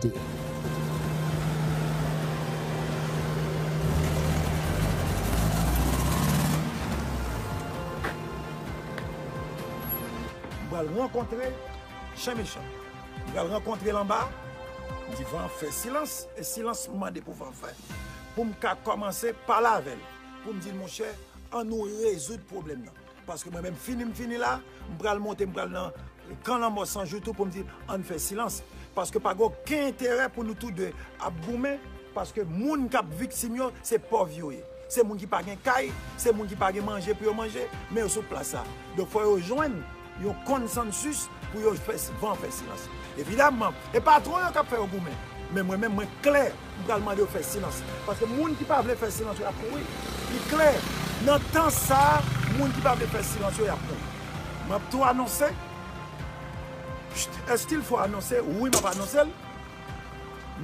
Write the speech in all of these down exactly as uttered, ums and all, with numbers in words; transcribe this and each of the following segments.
T. M pral rankontre Chen Mechan. M pral rankontre l anba. M di van fè silans. E silans m mande pou van fè. Pou m ka kòmanse pale avè l. Pou m di l, monchè, ann nou rezoud pwoblèm nan. Paske mwen menm fini m fini la, m pral monte, m pral nan kan lanmò san jou tou pou m di ann fè silans. Paske pa gen okenn enterè pou nou tou de ap goumen, paske moun k ap viktim yo, se pòv yo ye. Se moun ki pa gen kay, se moun ki pa gen manje pou yo manje, men yo sou plas la. Donk fò yo jwenn yon konsansis pou yo fè s- van fè silans. Evidamman, e patwon yo k ap fè yo goumen. Men mwen menm, mwen klè, m pral mande yo fè silans. Paske moun ki pa vle fè silans yo, y ap mouri. Li klè, nan tan sa a, moun ki pa vle fè silans yo, y ap mouri. M ap tou anonse. Chut, est-il faut annoncer? Wi, m ap anonse l.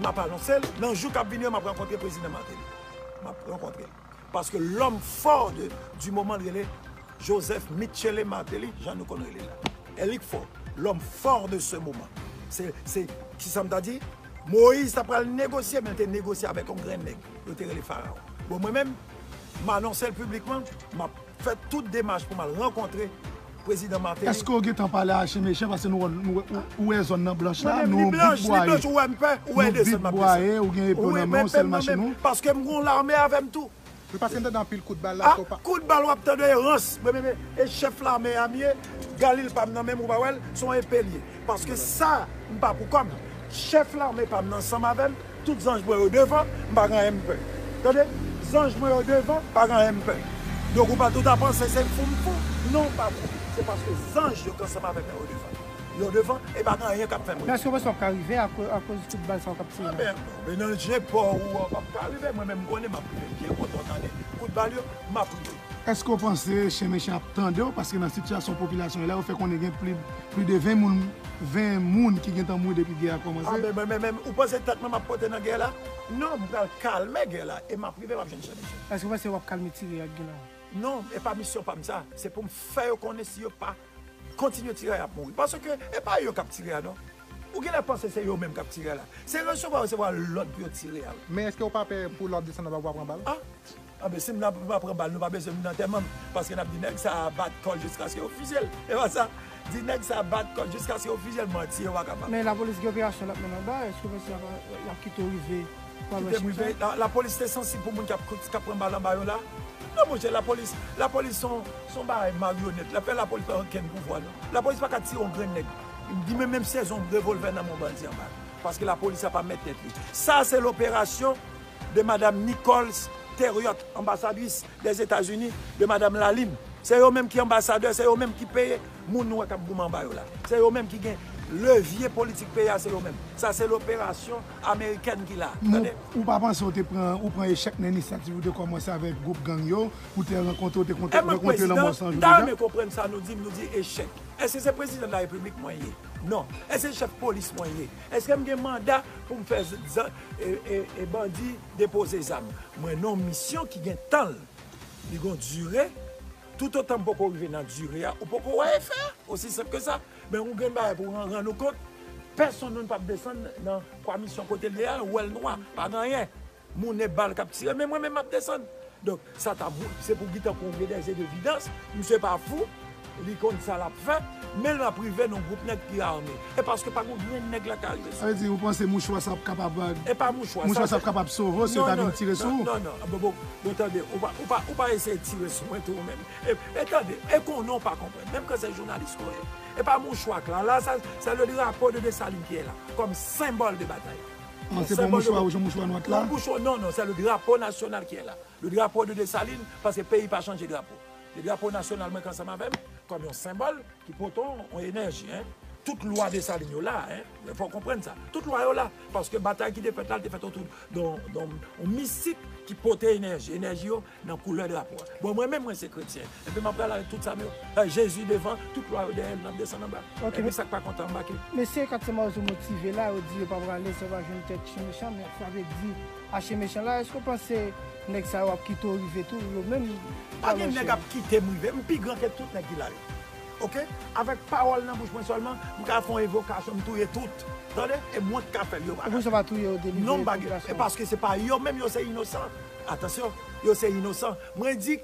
M ap anonse l. Nan jou k ap vini yo, m ap rankontre prezidan Martelly. M ap rankontre l. Paske lòm fò de, di moman l rele Joseph Michele Martelly, jan nou konn rele l la. E li k fò, lòm fò de se moman. Se, se, kisa m ta di? Moyiz ta pral negosye, men l te negosye avèk yon grenn nèg. Yo te rele Farawon. Bon, mwen menm, m anonse l piblikman, m ap fè tout demach pou m al rankontre prezidan Martelly. Èske w gentan pale a Chen Mechan? Paske nou, nou, ou, ou wè zòn nan blanch la, nou gwoup bwaye. Mwen menm, li blanch, li blanch, ou wè m pè, ou wè desann m ap desann. Ou gen epo nan men w, sèl machin ou. Paske m gen yon lame avè m tou. Wi, paske m tande anpil kout bal la, ah, kout bal w ap tande e rans. Mwen menm, e chèf lame a m ye, galil pa m nan men m, ou pa wè l, se yon epe l ye. Paske sa, m pa pou kò m. Chèf lame pa m nan ansanm avè m, tout zanj mwen yo devan, m pa gen anyen m pè. Tande, zanj mwen yo devan, pa gen anyen m pè. Donk ou pa tou ta panse se fou m fou. Non, m pa fou. Se paske zanj yo k ansanm avè m yo devan. Yo devan, e pa gen anyen k ap fè m. Men èske w panse w ap ka rive akoz, akoz tout bal sa yo k ap tire la? Ah, men, men nan je pa w, w ap ka rive. Mwen menm, m konnen m ap rive. M byen kontan tande kout bal yo, m ap rive. Èske w panse Chen Mechan ap tande w? Paske nan sitiyasyon popilasyon yo la, yo fè konnen gen pli, pli de ven moun, ven moun ki gentan mouri depi gè a kòmanse. Ah, men, men, men, men, ou panse tèt mwen m ap pote nan gè la? Non, m pral kalme gè la e m ap rive, m ap jwenn Chen Mechan. Èske w panse w ap kalme tire a k gen la? Non, e pa misyon pa m sa. Se pou m fè yo konnen si yo pa kontinye tire a, y ap mouri. Paske e pa yo k ap tire a, non. Ou genlè panse se yo menm k ap tire a la. Se resevwa yo resevwa lòd pou yo tire a, wi. Men èske w pa pè pou lè w ap desann anba pou w pa pran bal? Ah, anben, si m nan, m pa pran bal, nou pa bezwen vin nan antèman m. Paske n ap di nèg sa a bat kò l jiskaske yo fizye l. E pa sa? Di nèg sa a bat kò l jiskaske yo fizye l, manti yo pa kapab. Men lapolis gen operasyon l ap mennen anba, èske w panse y ap, y ap kite w rive? Kite m rive. La, lapolis te sansib pou moun k ap, k ap pran bal anba yo la. Non, monchè, lapolis, lapolis se yon, se yon bagay maryonèt. L ap fè lapolis pa gen okenn pouvwa, non. Lapolis pa ka tire yon grenn nèg. Li menm, menm si se yon revòlvè nan men yon bandi anba. Paske lapolis la pa mèt tèt li. Sa, se loperasyon de madam Nichols Thériault, anbasadris Dèzetazini, de madam Lalime. Se yo menm ki anbasadè, se yo menm ki peye moun nou wè k ap goumen anba yo la. Se yo menm ki gen levye politik peyi a, se yo menm. Sa se loperasyon amerikèn ki la. Tande? Ou pa panse w te pran, ou pran echèk nan inisyativ ou te kòmanse avèk gwoup gang yo, ou te rankontre, ou te kontre, rankontre lanmò san jou deja? E mwen prezidan, m ta renmen konprann sa nou di m, nou di echèk. Èske se prezidan de la repiblik mwen ye? Non. Èske se chèf polis mwen ye? Èske m gen manda pou m fè z-, zan-, e, e, e bandi depoze zam? Mwen nan yon misyon ki gen tan l. Li gon dire. Toutotan m poko rive nan dire a, ou poko wè efè a. Osi senp ke sa. Men ou gen bagay pou w rann, rann ou kont. Pèsonn moun p ap desann nan kwa misyon kote l ye a, ou wè l nwa, pa gen anyen. Moun e bal k ap tire, men mwen menm m ap desann. Donk, sa t ap, se pou Guy tankou yon vye dèz evidans, misye pa fou, li konn sa l ap fè, men l ap rive nan gwoup nèg ki ame. E paske pa gen yon grenn nèg la ka rive sou. Sa vle di, ou panse mouchwa sa ap kapab, e pa mouchwa, mouchwa sa ap kapab sove w si yo ta vin tire sou ou? Non, non, non, bon, bon, bon, tande, ou pa, ou pa, ou pa eseye tire sou mwen tou ou menm. E, e tande, e konnen w pa konprann, menm kan se jounalis ke w ye. E pa mouchwa k la, la, sa, c'est le drapeau de Dessalines qui est là, comme symbole de bataille. Ah, se pa mouchwa wouj, mouchwa nwa k la? Non, mouchwa, non, non, c'est le drapeau national qui est là. Le drapeau de Dessalines, paske peyi pa chanje drapo. Se drapo nasyonal mwen k ansanm avè m, kòm yon senbòl ki pote yon, yon enèji, en. Tout lwa Desalin yo la, en. Fò w konprann sa. Tout lwa yo la, paske batay ki te fèt la, li te fèt otou de yon, de yon, yon mistik ki pote enèji. Enèji yo nan koulè drapo a. Bon, mwen menm, mwen se kretyen. Epi m ap pral avèk tout sa m yo. Eh, Jezi devan, tout lwa yo dèyè l, n ap desann anba. Ok, epi men sa k pa kontan anbake. Mesye Katye Mawozo motive la, yo di yo pa prale san yo pa jwenn tèt Chen Mechan, men sa vle di a Chen Mechan la, èske w panse nèg sa yo ap kite w rive tou, yo menm? Pa gen nèg ap kite m rive, m pi gran ke tout nèg ki la yo. Ok? Avèk pawòl nan bouch mwen sèlman, m ka fè yon evokasyon, m touye tout. Tande? E mwen k ka fè l, yo pa ka. Poukisa w pa touye yo depi? Non, m pa gen. E paske se pa yo menm, yo se inosan. Atansyon, yo se inosan. Mwen di,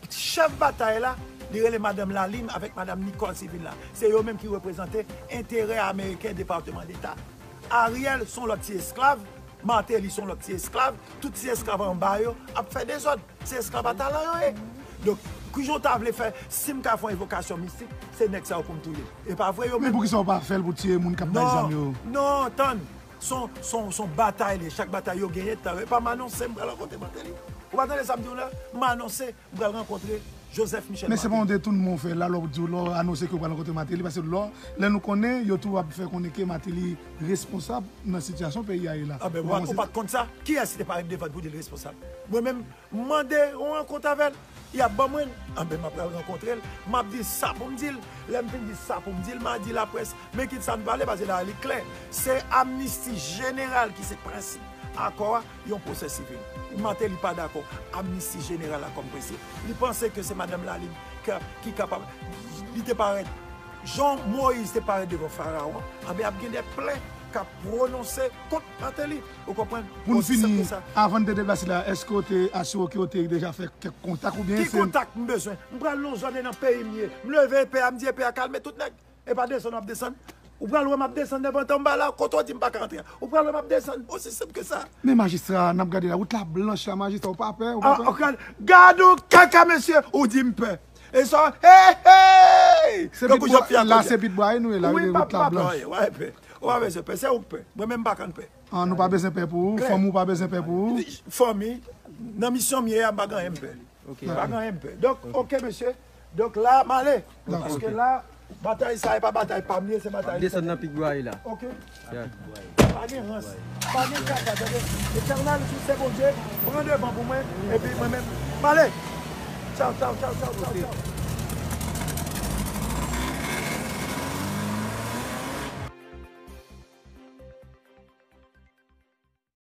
chèf batay la, li rele Madanm Lalime avèk Madanm Nicole Civil la. Se yo menm ki reprezante enterè ameriken Depatman Deta. Ariel se yon lòt ti esklav, Martelly se yon lòt ti esklav, tout ti esklav anba yo ap fè dezòd. Se esklav a talan yo ye. Donk, kijan w ta vle fè, si m ka fè yon evokasyon mistik, se nèg sa yo pou m touye? E pa vre yo menm. Men poukisa w pa fè l pou tiye moun k ap bay zam yo? Non, non, tann. Se yon, se yon, se yon batay li ye. Chak batay yo genyen, talè, pa m anonse m pral rankontre Martelly. Ou pa tande sa m di w la? M anonse m pral rankontre Joseph Michel Martelly. Men se pa yon detounman w fè la, lè w di w, lè w anonse ke w pral rankontre Martelly, paske lè, lè nou konnen, yo tou ap fè konnen ke Martelly responsab nan sitiyasyon peyi a ye la. Anben, ou pa t konn sa? Kiyès ki te parèt devan l pou di l responsab? Mwen menm, m mande yon rankont avè l. Y ap ban mwen l. Anben, m ap pral rankontre l. M ap di l sa pou m di l. Lè m fin di sa pou m di l, m a di laprès, men kit sa n pale, paske la, li klè. Se amnisti jeneral ki se prensip akò a, yon pwosè sivil. Martelly pa dakò amnisti jeneral la kòm prensip. Li panse ke se Madanm Lalime ki, ki kapab. Li te parèt, jan Moyiz te parèt devan Farawon, anben, ap gen de plent k ap pwononse kont Martelly. Ou konprann? Pou n fini, avan n te deplase la, èske w te asire w ke w te deja fè kèk kontak oubyen... Ki kontak m bezwen? M pral nan yon zòn, e nan peyi m ye. M leve epè a, m di epè a kalme tout nèg. E pa desann w ap desann. Ou pral wè m ap desann devan tanba la, kote w di m pa ka antre a. Ou pral wè m ap desann. Osi senp ke sa. Men majistra, n ap gade la, wout la blanch la, majistra, ou pa pè, ou pa pè? Gad yon kaka, mesye, ou di m pè. E sa, hey, hey! Tankou Jean Pierre Codière. Se pit bwa nou ye la, wi, wout la blanch. Ou pa pè, ou pa pè, ou pa bezwen pè, se ou k pè. Mwen menm m pa konn pè. An, nou pa bezwen pè pou ou, fanmi w pa bezwen pè pou ou. Fanmi, nan misyon m ye a, m pa gen anyen m pè. Ok. M pa gen anyen m pè. Donk, ok, mesye. Donk la, m ale. Dakò. Paske la, batay sa, e pa batay pa m li ye, se batay... Desann nan pik bwa la. Ok. Pa gen rans. Pa gen kaka, tande. Etènèl, ou se Bondye, pran devan pou mwen, epi mwen menm, m ale. Tchaw, tchaw, tchaw, tchaw, tchaw, tchaw.